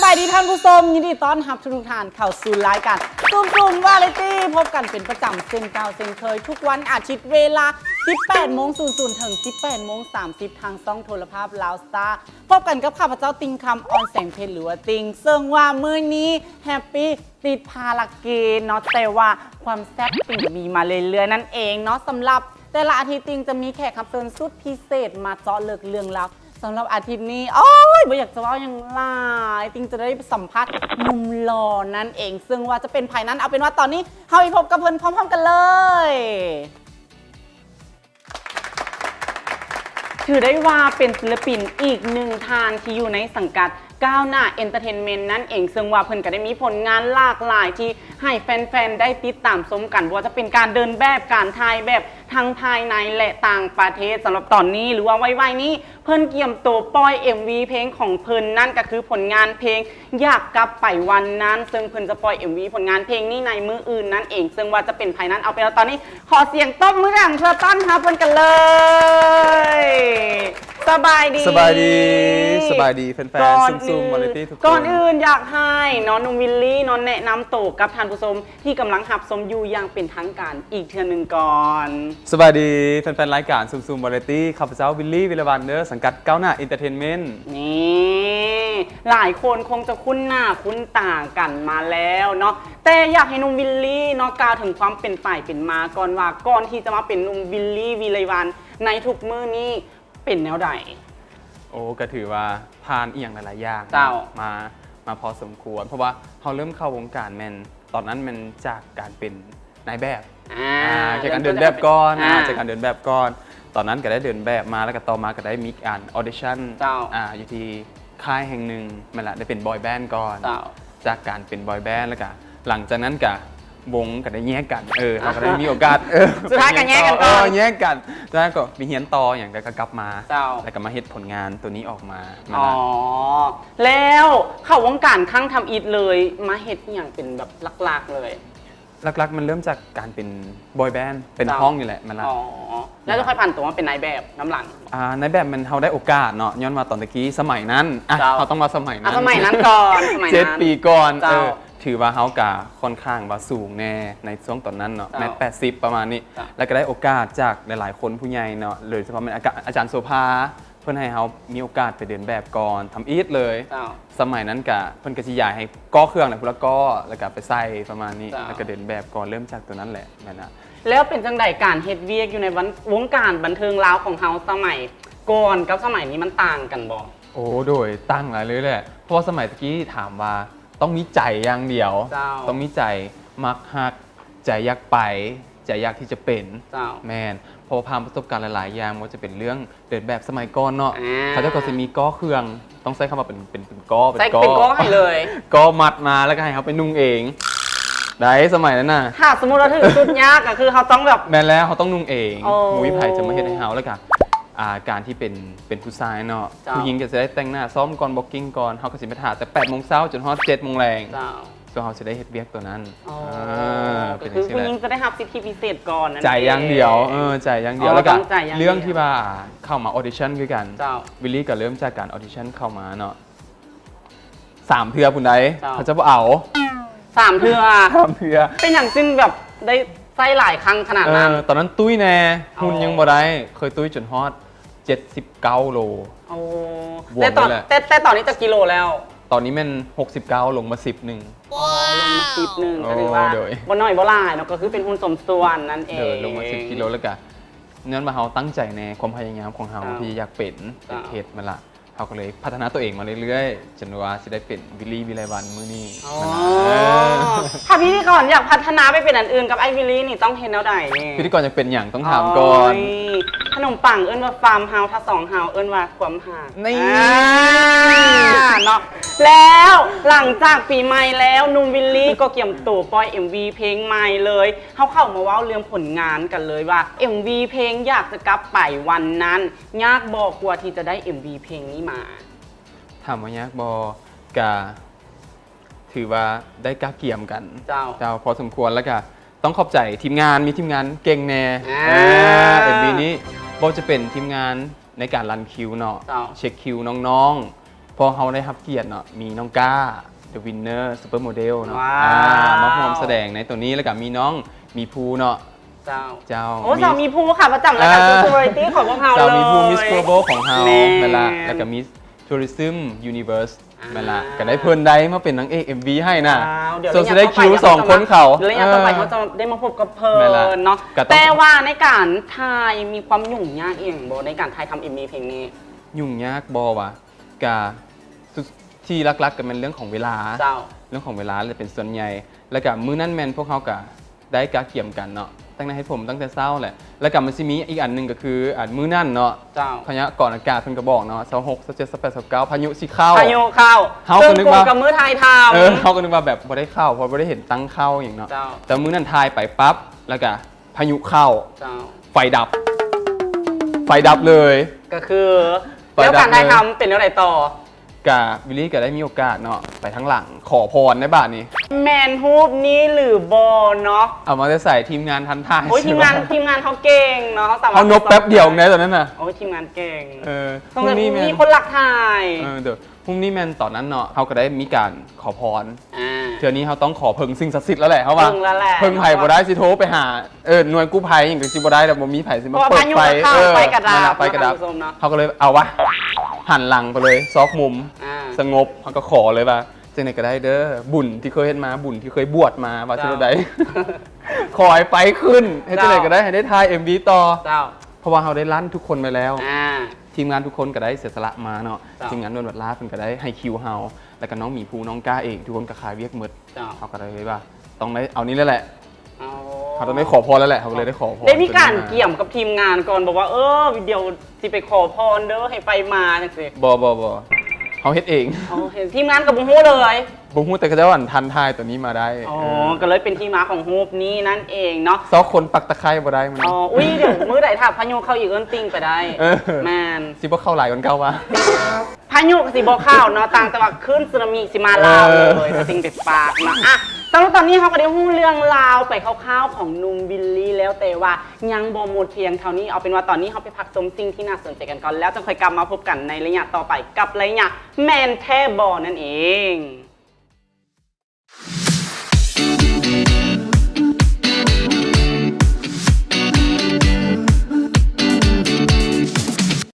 ສະບາຍດີທ່ານຜູ້ຊົມ, ຍິນດີຕ້ອນຮັບທຸກໆທ່ານເຂົ້າສູ່ລາຍການຊຸມຊຸມວາໄຣຕີ ພົບກັນເປັນປະຈຳເຊັ່ນເກົ່າເຊັ່ນເຄີຍ ທຸກວັນອາທິດເວລາ ສິບແປດໂມງສູນສູນ ເຖິງ ສິບແປດໂມງສາມສິບ ທາງຊ່ອງໂທລະພາບລາວສະຕາ. ພົບກັນກັບຂ້າພະເຈົ້າ ຕິງຄຳ ອອນແສງເພັດ ຫຼືວ່າຕິງ ເຊິ່ງວ່າມື້ນີ້ແຮັບປີຕິດພາລະກິດເນາະ, ແຕ່ວ່າຄວາມແຊບຕິງກໍມີມາເລື້ອຍໆນັ້ນເອງເນາະ. ສຳລັບແຕ່ລະອາທິດ ຕິງຈະມີແຂກຮັບເຊີນສຸດພິເສດມາເຈາະເລິກເລື່ອງລາວ. ສຳລັບອາທິດນີ້ ໂອ້ຍ ບໍ່ຢາກຈະເວົ້າຫຍັງຫຼາຍ, ຕິງຈະໄດ້ສຳພາດໜຸ່ມຫຼໍ່ນັ້ນເອງ, ເຊິ່ງວ່າຈະເປັນໃຜນັ້ນ ເອົາເປັນວ່າຕອນນີ້ເຮົາໄປພົບກັບເພິ່ນພ້ອມໆກັນເລີຍ. ຖືໄດ້ວ່າເປັນສິນລະປິນອີກໜຶ່ງທ່ານທີ່ຢູ່ໃນສັງກັດກ້າວໜ້າເອັນເຕີເທນເມັນນັ້ນເອງ, ເຊິ່ງວ່າເພິ່ນກໍໄດ້ມີຜົນງານຫຼາກຫຼາຍທີ່ໃຫ້ແຟນໆໄດ້ຕິດຕາມຊົມກັນ, ບໍ່ວ່າຈະເປັນການເດີນແບບ, ການຖ່າຍແບບທັງພາຍໃນ ແລະ ຕ່າງປະເທດ. ສຳລັບຕອນນີ້ ຫຼືວ່າໄວໆນີ້ ເພິ່ນກຽມໂຕປ່ອຍເອັມວີເພງຂອງເພິ່ນ, ນັ້ນກໍຄືຜົນງານເພງ ຢາກກັບໄປວັນນັ້ນ, ເຊິ່ງເພິ່ນຈະປ່ອຍເອັມວີຜົນງານເພງນີ້ໃນມື້ອື່ນນັ້ນເອງ, ເຊິ່ງວ່າຈະເປັນໃຜນັ້ນ ເອົາເປັນວ່າຕອນນີ້ ຂໍສຽງຕົບມືດັງເພື່ອຕ້ອນຮັບເພິ່ນກັນເລີຍ. ສະບາຍດີ ສະບາຍດີ ສະບາຍດີແຟນໆ ຊຸມຊຸມວາໄຣຕີທຸກຄົນ. ກ່ອນອື່ນຢາກໃຫ້ເນາະ ໜຸ່ມວິນລີເນາະ ແນະນຳໂຕກັບທ່ານຜູ້ຊົມທີ່ກຳລັງຮັບຊົມຢູ່ຢ່າງເປັນທາງການອີກເທື່ອໜຶ່ງກ່ອນ. ສະບາຍດີແຟນໆລາຍການຊຸມຊຸມວາໄຣຕີ, ຂ້າພະເຈົ້າ ວິນລີ ວິລະວັນ ເດີ ສັງກັດກ້າວໜ້າເອັນເຕີເທນເມັນ. ນີ້ ຫຼາຍຄົນຄົງຈະຄຸ້ນໜ້າຄຸ້ນຕາກັນມາແລ້ວເນາະ, ແຕ່ຢາກໃຫ້ໜຸ່ມວິນລີເນາະ ກ່າວເຖິງຄວາມເປັນໄປເປັນມາກ່ອນວ່າ ກ່ອນທີ່ຈະມາເປັນໜຸ່ມວິນລີ ວິໄລວັນ ໃນທຸກມື້ນີ້ເປັນແນວໃດ? ໂອ້ ກໍຖືວ່າຜ່ານອີ່ຫຍັງຫຼາຍໆຢ່າງ ເຈົ້າ ມາ ມາພໍສົມຄວນ, ເພາະວ່າເຮົາເລີ່ມເຂົ້າວົງການແມ່ນ ຕອນນັ້ນແມ່ນຈາກການເປັນນາຍແບບ ອ່າ ອ່າ ຈາກການເດີນແບບກ່ອນ ອ່າ ອ່າ ຈາກການເດີນແບບກ່ອນ. ຕອນນັ້ນກໍໄດ້ເດີນແບບມາ ແລ້ວກໍຕໍ່ມາກໍໄດ້ມີການອອດິຊັນ ເຈົ້າ ອ່າ ຢູ່ທີ່ຄ້າຍແຫ່ງໜຶ່ງ ແມ່ນລະ ໄດ້ເປັນບອຍແບນກ່ອນ ເຈົ້າ ຈາກການເປັນບອຍແບນ ແລ້ວກໍຫຼັງຈາກນັ້ນກໍວົງກໍໄດ້ແຍກກັນ ເອີ ເຮົາກໍໄດ້ມີໂອກາດ ເອີ ສຸດທ້າຍກໍແຍກກັນກ່ອນ ເອີ ແຍກກັນ ແລ້ວກໍໄປຮຽນຕໍ່ຫຍັງ ແລ້ວກໍກັບມາ ເຈົ້າ ແລ້ວກໍມາເຮັດຜົນງານໂຕນີ້ອອກມາ ແມ່ນລະ. ອໍ ແລ້ວເຂົ້າວົງການຄັ້ງທຳອິດເລີຍ ມາເຮັດອີ່ຫຍັງເປັນແບບຫຼັກໆເລີຍ? ຫຼັກໆມັນເລີ່ມຈາກການເປັນບອຍແບນ ເປັນ ເຈົ້າ ຫ້ອງນີ້ແຫຼະ ແມ່ນລະ. ອໍ ແລ້ວຈະຄ່ອຍຜັນຕົວມາເປັນນາຍແບບນຳຫຼັງ? ອ່າ ນາຍແບບແມ່ນເຮົາໄດ້ໂອກາດເນາະ ຍ້ອນວ່າຕອນຕະກີ້ສະໄໝນັ້ນ ອ່ະ ເຈົ້າ ເຮົາຕ້ອງວ່າສະໄໝນັ້ນ ອ່ະ ສະໄໝນັ້ນກ່ອນ ສະໄໝນັ້ນ ເຈັດປີກ່ອນ ເຈົ້າ ເອີ ຖືວ່າເຮົາກະຂ້ອນຂ້າງວ່າສູງແດ່ໃນຊ່ວງຕອນນັ້ນເນາະ ເຈົ້າ ແມັດແປດສິບປະມານນີ້ ເຈົ້າ ແລ້ວກະໄດ້ໂອກາດຈາກຫຼາຍໆຄົນຜູ້ໃຫຍ່ເນາະ ໂດຍສະເພາະແມ່ນອາກາ ອາຈານໂສພາ ເພິ່ນໃຫ້ເຮົາມີໂອກາດໄປເດີນແບບກ່ອນ ທຳອິດເລີຍ ເຈົ້າ ສະໄໝນັ້ນກະເພິ່ນກະຊິຢາຍໃຫ້ກໍ່ເຄື່ອງແຫຼະ ຜູ້ລະກໍ່ ແລ້ວກະໄປໃສ່ປະມານນີ້ ເຈົ້າ ແລ້ວກະເດີນແບບກ່ອນ ເລີ່ມຈາກໂຕນັ້ນແຫຼະ ແມ່ນນະ. ແລ້ວເປັນຈັ່ງໃດການເຮັດວຽກຢູ່ໃນວັນ ວົງການບັນເທີງລາວຂອງເຮົາສະໄໝກ່ອນກັບສະໄໝນີ້ມັນຕ່າງກັນບໍ່? ໂອ້ ໂດຍ ຕ່າງຫຼາຍເລີຍແຫຼະ ເພາະວ່າສະໄໝຕະກີ້ຖາມວ່າຕ້ອງມີໃຈຢ່າງດຽວ ເຈົ້າ ຕ້ອງມີໃຈມັກຮັກ ໃຈຢາກໄປ ໃຈຢາກທີ່ຈະເປັນ ເຈົ້າ ແມ່ນ ເພາະວ່າຜ່ານປະສົບການຫຼາຍໆຢ່າງ ບໍ່ວ່າຈະເປັນເລື່ອງເດີນແບບສະໄໝກ່ອນເນາະ ອ່າ ເຂົາເຈົ້າກໍຊິມີກໍ່ເຄື່ອງ ຕ້ອງໃຊ້ຄຳວ່າເປັນ ເປັນ ເປັນກໍ່ ເປັນ ໃຊ້ ກໍ່ ເປັນກໍ່ໃຫ້ເລີຍ ກໍ່ມັດມາ ແລ້ວກໍໃຫ້ເຮົາໄປນຸ່ງເອງ ໄດ້ ສະໄໝນັ້ນນະ. ຖ້າສົມມຸດວ່າຖືກຈຸດຍາກກໍຄືເຮົາຕ້ອງແບບ ແມ່ນແລ້ວ ເຮົາຕ້ອງນຸ່ງເອງ ໂອ້ ບໍ່ມີໃຜຈະມາເຮັດໃຫ້ເຮົາ ແລ້ວກໍ ອ່າ ການທີ່ເປັນ ເປັນຜູ້ຊາຍເນາະ ເຈົ້າ ຜູ້ຍິງກໍຈະໄດ້ແຕ່ງໜ້າ ຊ້ອມກ່ອນ ບລັອກກິ້ງກ່ອນ ເຮົາກໍຊິໄປຖ້າແຕ່ແປດໂມງເຊົ້າຈົນຮອດເຈັດໂມງແລງ ເຈົ້າ ສ່ວນເຮົາຊິໄດ້ເຮັດວຽກໂຕນັ້ນ ອໍ ເອີ ກໍຄືຜູ້ຍິງຈະໄດ້ຮັບສິດທິພິເສດກ່ອນນັ້ນ ໃຈຢ່າງດຽວ ເອີ ໃຈຢ່າງດຽວ ອໍ ແລ້ວກໍເລື່ອງທີ່ວ່າເຂົ້າມາອອດິຊັນຄືກັນ ເຈົ້າ ວິລລີກໍເລີ່ມຈາກການອອດິຊັນເຂົ້າມາເນາະ ສາມເທື່ອພຸ້ນໃດ ເຈົ້າ ເຂົາເຈົ້າບໍ່ເອົາ ສາມເທື່ອ ສາມເທື່ອ ເປັນຫຍັງຈຶ່ງແບບໄດ້ໃຊ້ຫຼາຍຄັ້ງຂະໜາດນັ້ນ? ເອີ ຕອນນັ້ນຕຸ້ຍແດ່ ຫຸ່ນຍັງບໍ່ໄດ້ ເຄີຍຕຸ້ຍຈົນຮອດເຈັດສິບເກົ້າໂລ ໂອ້ ບວມ ແຕ່ຕອນ ເລີຍແຫຼະ ແຕ່ ແຕ່ຕອນນີ້ຈັກກິໂລແລ້ວ? ຕອນນີ້ແມ່ນຫົກສິບເກົ້າ ລົງມາສິບໜຶ່ງ ອໍ ລົງມາສິບໜຶ່ງ ໂອ້ ກໍຖືວ່າ ໂດຍ ບໍ່ໜ້ອຍບໍ່ຫຼາຍເນາະ ກໍຄືເປັນຫຸ່ນສົມສ່ວນນັ້ນເອງ ໂດຍ ລົງມາສິບກິໂລ ແລ້ວກະຍ້ອນວ່າເຮົາຕັ້ງໃຈແດ່ ຄວາມພະຍາຍາມຂອງເຮົາ ເຈົ້າ ທີ່ຢາກເປັນ ເຈົ້າ ຢາກເຮັດ ແມ່ນລະ ເຮົາກໍເລີຍພັດທະນາຕົວເອງມາເລື້ອຍໆ ຈົນວ່າຊິໄດ້ເປັນວິລລີ ວິໄລວັນມື້ນີ້ ອໍ ແມ່ນລະ ເອີ ຖ້າພິທີກອນຢາກພັດທະນາໄປເປັນອັນອື່ນກັບອ້າຍວິລລີນີ້ຕ້ອງເຮັດແນວໃດ? ພິທີກອນຢາກເປັນຫຍັງ? ຕ້ອງຖາມກ່ອນ ໂອ້ຍ ຂະໜົມປັງເອີ້ນວ່າຟາມເຮົາ ຖ້າສອງເຮົາເອີ້ນວ່າຄວາມຮັກ ນີ້ ອ່າ ເນາະ ແລ້ວຫຼັງຈາກປີໃໝ່ແລ້ວ ໜຸ່ມວິລລີກໍກຽມໂຕປ່ອຍເອັມວີເພງໃໝ່ເລີຍ ເຮົາເຂົ້າມາເວົ້າເລື່ອງຜົນງານກັນເລີຍວ່າ ເອັມວີເພງຢາກຈະກັບໄປວັນນັ້ນ ຍາກບໍ່ກວ່າທີ່ຈະໄດ້ເອັມວີເພງນີ້ມາ? ຖາມວ່າຍາກບໍ່? ກະຖືວ່າໄດ້ກະກຽມກັນ ເຈົ້າ ເຈົ້າ ພໍສົມຄວນ ແລ້ວກະຕ້ອງຂອບໃຈທີມງານ ມີທີມງານເກັ່ງແດ່ ອ່າ ເອີ ເອັມວີນີ້ ບໍ່ວ່າຈະເປັນທີມງານໃນການລັນຄິວເນາະ ເຈົ້າ ເຊັກຄິວນ້ອງໆ ເພາະເຮົາໄດ້ຮັບກຽດເນາະ ມີນ້ອງກ້າ The Winner Supermodel ເນາະ ວ້າວ ອ່າ ມາຮ່ວມສະແດງໃນໂຕນີ້ ແລ້ວກະມີນ້ອງໝີພູເນາະ ເຈົ້າ ເຈົ້າ ໂອ້ ມີ ສາວໝີພູຂາປະຈຳລາຍການ ອ່າ Celebrity ຂອງພວກເຮົາ ສາວໝີພູ ເລີຍ Miss Global ຂອງເຮົາ ແມ່ນ ແມ່ນລະ ແລ້ວກະ Miss Tourism Universe ອ່າ ແມ່ນລະ ກະໄດ້ເພິ່ນໄດ້ມາເປັນນາງເອກ ເອັມ ວີ ໃຫ້ນະ ວ້າວ ດຽວ ສົງໄດ້ຄິວສອງຄົນເຂົາ ແລ້ວໄລຍະຕໍ່ໄປ ເອີ ເຮົາຈະໄດ້ມາພົບກັບເພິ່ນເນາະ ແມ່ນລະ ກະຕ້ອງ ແຕ່ວ່າໃນການຖ່າຍມີຄວາມຫຍຸ້ງຍາກອີ່ຫຍັງບໍ່ ໃນການຖ່າຍທຳເອັມວີເພງນີ້? ຫຍຸ້ງຍາກບໍ່ຫວາ? ກະ ທີ່ຫຼັກໆກະແມ່ນເລື່ອງຂອງເວລາ ເຈົ້າ ເລື່ອງຂອງເວລາແຫຼະເປັນສ່ວນໃຫຍ່ ແລ້ວກະມື້ນັ້ນແມ່ນພວກເຮົາກະໄດ້ກະກຽມກັນເນາະ ຕັ້ງແຕ່ເຮັດຜົມຕັ້ງແຕ່ເຊົ້າແຫຼະ ແລ້ວກະມັນຊິມີອີກອັນໜຶ່ງກະຄື ອັນມື້ນັ້ນເນາະ ເຈົ້າ ພະຍາກອນອາກາດເພິ່ນກະບອກເນາະ ຊາວຫົກ ຊາວເຈັດ ຊາວແປດ ຊາວເກົ້າ ພາຍຸຊິເຂົ້າ ພາຍຸເຂົ້າ ເຮົາກະນຶກວ່າ ເຊິ່ງກົງກັບມື້ຖ່າຍທຳ ເອີ ເຮົາກະນຶກວ່າແບບບໍ່ໄດ້ເຂົ້າ ເພາະບໍ່ໄດ້ເຫັນຕັ້ງເຂົ້າຫຍັງເນາະ ເຈົ້າ ແຕ່ມື້ນັ້ນຖ່າຍໄປປັບ ແລ້ວກະ ພາຍຸເຂົ້າ ເຈົ້າ ໄຟດັບ ໄຟດັບເລີຍ ກະຄື ໄຟດັບເລີຍ ແລ້ວການຖ່າຍທຳເປັນແນວໃດຕໍ່? ກະ ວິລລີກະໄດ້ມີໂອກາດເນາະ ໄປທາງຫຼັງ ຂໍພອນໃນບາດນີ້ ແມ່ນຮູບນີ້ຫຼືບໍ່ເນາະ? ເອົາມາແຕ່ໃສ? ທີມງານທັນຖ່າຍ ໂອ້ຍ ທີມງານ ທີມງານເຮົາເກັ່ງເນາະ ເຮົາສາມາດ ເຮົານົບແປັບດຽວແດ່ຕອນນັ້ນນະ ໂອ້ຍ ທີມງານເກັ່ງ ເອີ ຮູບນີ້ແມ່ນ ມີຄົນລັກຖ່າຍ ເອີ ເດີ ຮູບນີ້ແມ່ນຕອນນັ້ນເນາະ ເຮົາກະໄດ້ມີການຂໍພອນ ອ່າ ເທື່ອນີ້ເຮົາຕ້ອງຂໍເພິ່ງສິ່ງສັກສິດແລ້ວແຫຼະ ເຮົາວ່າ ເພິ່ງແລ້ວແຫຼະ ເພິ່ງໃຜບໍ່ໄດ້ ຊິໂທໄປຫາ ເອີ ໜ່ວຍກູ້ໄພຫຍັງກະຊິບໍ່ໄດ້ ແລ້ວບໍ່ມີໃຜຊິມາເປີດໄຟ ເພາະວ່າພາຍຸເຂົ້າ ເອີ ໄປກະດັບ ນັ້ນລະ ໄປກະດັບ ເນາະ ທ່ານຜູ້ຊົມເນາະ ເຮົາກະເລີຍ ເອົາວະ ຫັນຫຼັງໄປເລີຍ ຊອກມຸມ ອ່າ ສະຫງົບ ເຮົາກະຂໍເລີຍວ່າ ຈັ່ງໃດກະໄດ້ເດີ ບຸນທີ່ເຄີຍເຮັດມາ ບຸນທີ່ເຄີຍບວດມາ ວ່າຊິແນວໃດ ເຈົ້າ ຂໍໃຫ້ໄປຂຶ້ນ ເຮັດຈັ່ງໃດກະໄດ້ ເຈົ້າ ໃຫ້ໄດ້ຖ່າຍເອັມວີຕໍ່ ເຈົ້າ ເພາະວ່າເຮົາໄດ້ລັ້ນທຸກຄົນໄວ້ແລ້ວ ອ່າ ທີມງານທຸກຄົນກະໄດ້ເສຍສະຫຼະມາເນາະ ເຈົ້າ ທີມງານນວນວັດລາເພິ່ນກະໄດ້ໃຫ້ຄິວເຮົາ ແລ້ວກະນ້ອງໝີພູ ນ້ອງກ້າເອງ ທຸກຄົນກະຄາວຽກໝົດ ເຈົ້າ ເຮົາກະເລີຍວ່າ ຕ້ອງໄດ້ເອົານີ້ແຫຼະ ເອົາ ເຮົາຕ້ອງໄດ້ຂໍພອນແລ້ວແຫຼະ ເຮົາກະເລີຍໄດ້ຂໍພອນ ໄດ້ມີການກຽມກັບທີມງານກ່ອນບໍ່ວ່າ ເອີ ດຽວຊິໄປຂໍພອນເດີ ໃຫ້ໄປມາຈັ່ງຊີ້? ບໍ່ ບໍ່ ບໍ່ ເຮົາເຮັດເອງ ເຮົາເຮັດ ທີມງານກະບໍ່ຮູ້ເລີຍ ບໍ່ຮູ້ ແຕ່ເຂົາເຈົ້າອັນທັນຖ່າຍໂຕນີ້ມາໄດ້ ອໍ ເອີ ກະເລີຍເປັນທີ່ມາຂອງຮູບນີ້ນັ້ນເອງເນາະ ຊອກຄົນປັກຕະໄຄບໍ່ໄດ້ມື້ນີ້ ອໍ ອຸ້ຍ ດຽວມື້ໃດຖ້າພາຍຸເຂົ້າອີກເອີ້ນຕິ່ງໄປໄດ້ ເອີ ແມ່ນ ຊິບໍ່ເຂົ້າຫຼາຍກວ່າເກົ່າຫວາ? ພາຍຸກະຊິບໍ່ເຂົ້າເນາະ ຕ່າງແຕ່ວ່າຄື້ນສຸນາມິຊິມາລາວເລີຍ ເອີ ກະຕິ່ງໄປປາກເນາະ ອ່ະ ສຳລັບຕອນນີ້ເຮົາກະໄດ້ຮູ້ເລື່ອງລາວໄປຄ່າວໆຂອງໜຸ່ມວິລລີແລ້ວ ແຕ່ວ່າຍັງບໍ່ໝົດພຽງເທົ່ານີ້ ເອົາເປັນວ່າຕອນນີ້ເຮົາໄປພັກຊົມສິ່ງທີ່ໜ້າສົນໃຈກັນກ່ອນ ແລ້ວຈັ່ງຄ່ອຍກັບມາພົບກັນໃນໄລຍະຕໍ່ໄປ ກັບໄລຍະແມ່ນແທ້ບໍ່ນັ້ນເອງ.